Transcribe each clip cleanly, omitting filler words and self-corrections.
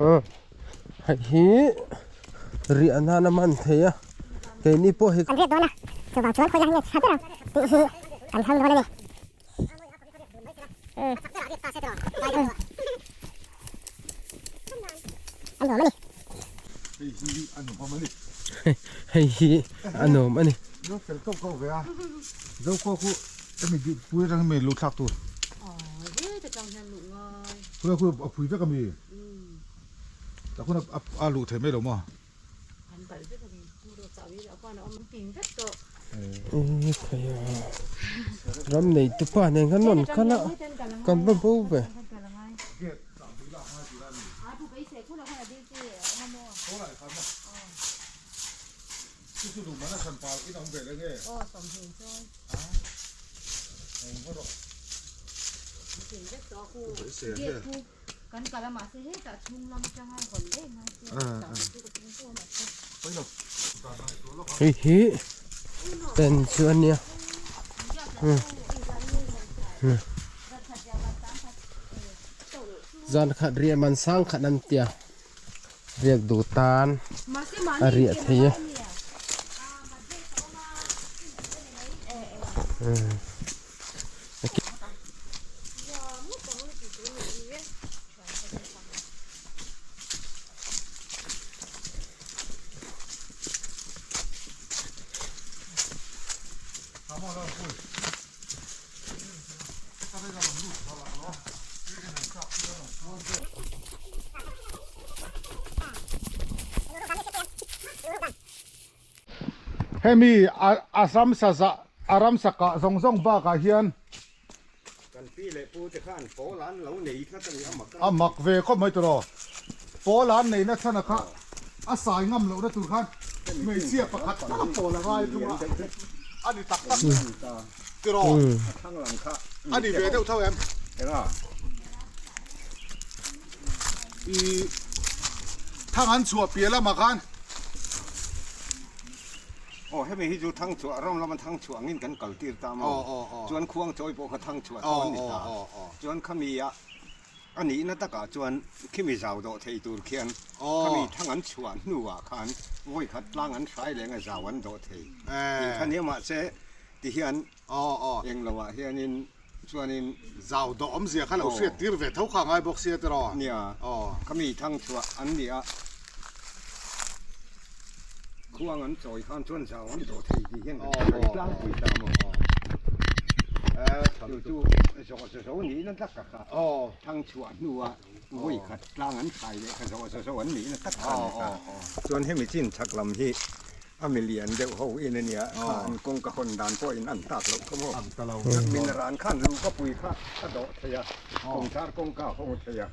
Hei hi riah nan a man thei a keini pawh hi Kan riat dawn a, chuvang chuan khawiah nge tha ber ang tih hi kan thlang dawn a ni. An nuam a ni. Hei hi a nuam a ni. Hei hi a nuam a ni. Zo fel kau kau ve a. Zo kau khu hemi pui atang hemi luh thlak tur. Khulai khu a phui vek a mi. Tah khun a luh thei mai lo maw. Ram nei tu pa nen khan rawn kal a kan va bo ve. Hei hi pen chu a nia zan khat riah man sang khat an tia riak duh tan a riah thei a. Hemi a ramsa zah a ramsa kah zawng zawng bakah hian Kan pi leh pu te khan pawl an lo nei tlat a ni a mak a. A mak ve khawp mai tawh. Pawl an nei na chhan a kha a sai ngam loh na tur khan hmeichhia pakhat tak a pawl a ngai thung a. A ni tak tak tiraw. A ni ve deuh tho em? I thang an chhuah piah lamah khan. Aw hemi hi chu thang chhuah ram lama thang chhuah angin kan kal tir ta maw? Chuan khuang chawi pawh kha thang chhuah tho an ni ta. Chuan khami a a nihna takah chuan khimi zau dawh thei tur khian khami thang an chhuah hnuah khan vawi khat tlang an hrai leng a zau an dawh thei tih kha nia mahse tihian englo ah hianin chuanin Zau dawh awmzia kha lo hriat tir ve tho kha a ngai bawk sia tiraw? Nia, khami thang chhuah an ni a, khuang an chawi khan chuan zau an dawh thei tih hian kan sawi tlangpui ta maw? Chu chu zawh za zo nihna tak ka kha thang chhuah hnua vawi khat tlang an hrai leh kha zawh za zo an nihna tak kha a ni ta. Chuan hemi chin chhak lam hi A milian deuh ho in a nia, kha an kawngka hawn dan pawh in an tak loh kha maw. Min ran khan lu ka pui kha a dawh thei a, kawngchar kawngka a hawng thei a,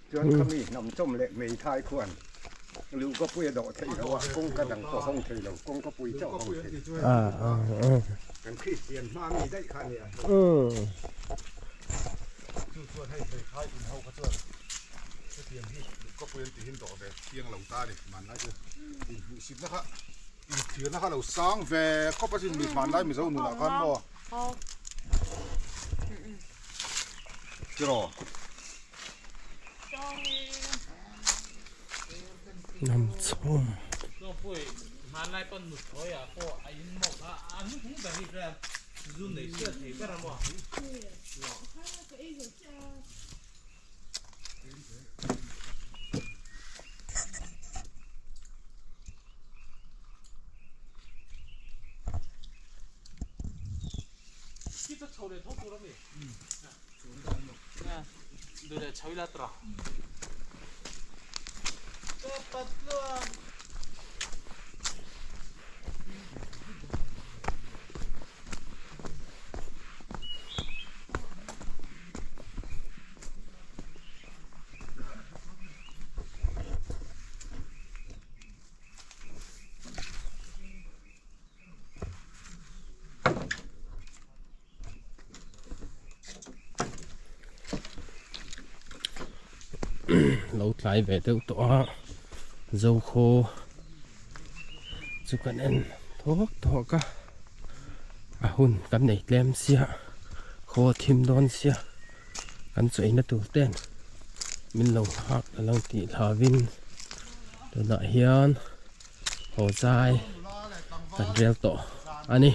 chuan kha mi hnam chawm leh hmeithai khuan lu ka pui a dawh theih lo a, kawngka dang pawh hawng thei lo, kawngka pui chauh a hawng thei. Kan Kristian hma mi daih kha a nia. Chu chuan hei hmeithai in ho kha chuan hetiang hi lu ka pui an tihin dawh ve thiang lo ta a ni, hmanlai chu inhmuhsitna kha inthirna kha lo sang ve khawp asin mi hmanlai Mizo nunah khan maw. Tiraw. Hnam chhawm. Lo tlai ve deuh tawh a Zokhaw chu kan en thawk thawk a a hun kan nei tlem sia khaw a thim dawn sia kan chawi na tur ten. min lo nghak a lo tih hlauhin tunah hian haw zai kan rel tawh a ni.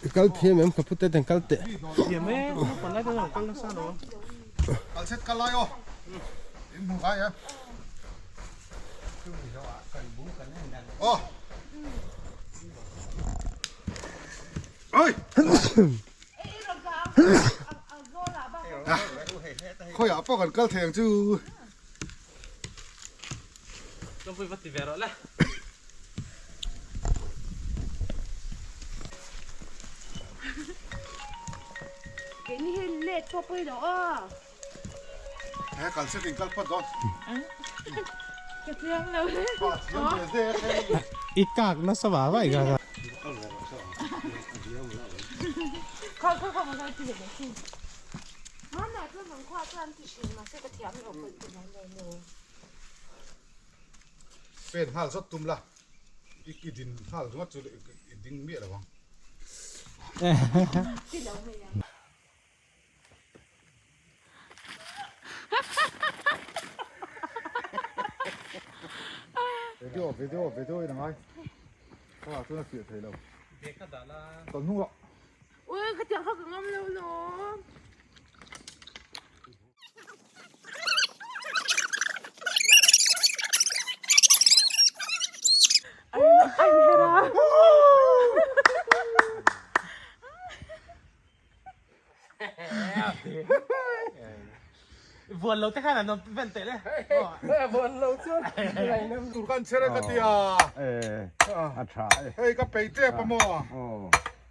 I kal thiam em ka pute ten kal teh. Thiam e, naupang lai te chuan kal nasa lo. Kal chet kal lai aw. In hmu ngai em? Aw. Oi. Khawiah pawh kan kal thei ang chu. Lawmpui va ti ve rawh le. Keini hi let pawh pawi lo aw. He kal set in kal phawt dawn. Ka chiang lo. Pa thiam ve ve hei. I kak nasa va vai ka. Khaw khaw khaw ma ti ve chu. Mana chuan ang khua chuan ti thin mahse ka thiam lo pawh ti mai lo maw. Pen nghal zawt tum la, i i din nghal ringawt chu i ding miah lo ang. Video video video in a ngai. Thlalak chuan a fiah thei lo. Tawlh hnung rawh. Ui khatiang kha ka ngam lo lawm. Vuan lo te khan an awm vel teh le. Vuan lo chuan Tur kan chher e ka ti a. A tha e. Hei ka pei tep a maw.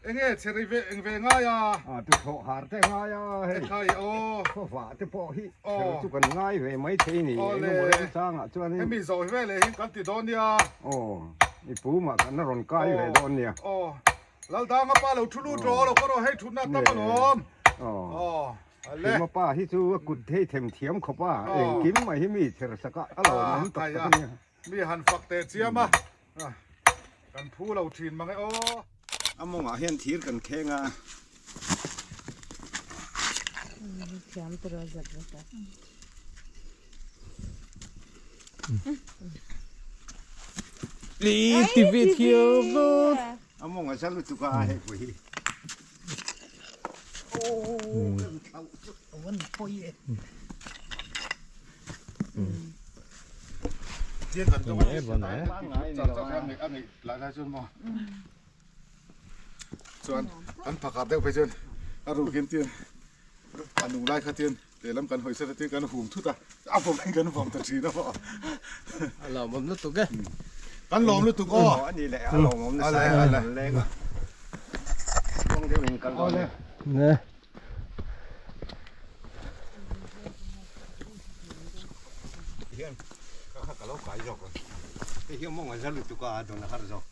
Enge chher i ve eng ve ngai a? A tu thawh har te ngai a hei. Ekhai aw. Khawva te pawh hi chher chu kan ngai ve mai thei ni eng emaw remchangah chuanin. Hemi zawh hi veleh hi kan ti dawn nia. Aw i pu mah kan rawn kai ve dawn nia. Aw Laldanga pa lo thu lut rawh lo ka rawh hei thutna tam alawm. Aw ale. Hrima pa hi chu a kut thei them thiam khawp a engkim mai hi mi chher sak a a lo awm tak tak ania. Mi han fak teh chiam a. Kan phu lo thin mang e aw. A mawngah hian thir kan kheng a. Thiam tur a zat zat a. Li ti vi thiam lo. A mawng a za lutuk a hei pawh hi. Chuan an phakar deuh phei chuan a rukin tin a nung lai kha tin lehlam kan hawi sat a tin kan hum thut a a vawm in kan vawm ta thin a maw. A lawmawm lutuk e. Kan lawm lutuk aw. A ni leh a lawmawm nasa e a leng a. Kawng deuh in kal dawn e. Ne. Hian ka kha ka lo kai zawk a. Hei hi mawng a za lutuk a a dawn a har zawk.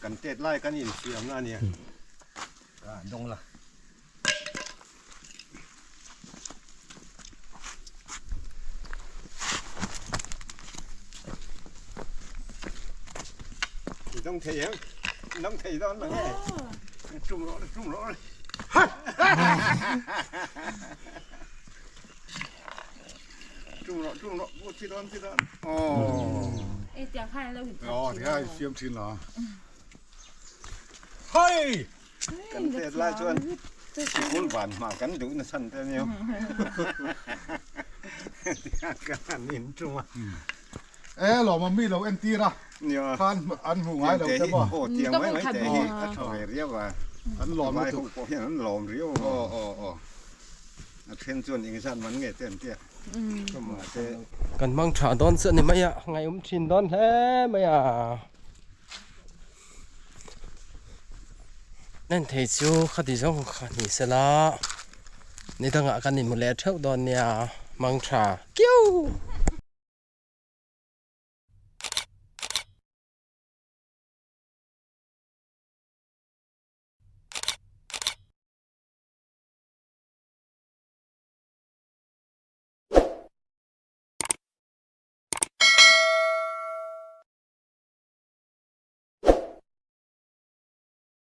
Kan tet lai kan insiamna a nia. Ka dawng la. I dawng thei em? I dawng thei dawn lo nge? Tum rawh le, tum rawh le. Tum rawh, tum rawh. Aw, chi dawn, chi dawn. Aw. Ê, tiang khan lo hin Aw, tiang khan siam thin la. Hei! Kan hriat lai chuan sikul van hma kan duh nasa te aniau. Tiang khan an intum a. E lawm mi lo entir a. Khan an hmu ngai lo te maw. Aw tiang mai mai te hi a tha ve riau a. An lawm lutuk. Vai ho pawh hian an lawm riau. Aw aw aw. A then chuan engzat man nge te an tia. Mahse. Kan hmang tha dawn chu a ni mai a, ngaihawm thin dawn hle mai a. Nen thei chu khati zawng kha ni sela ni dangah kan inhmu leh theuh dawn nia, hmang tha kiau.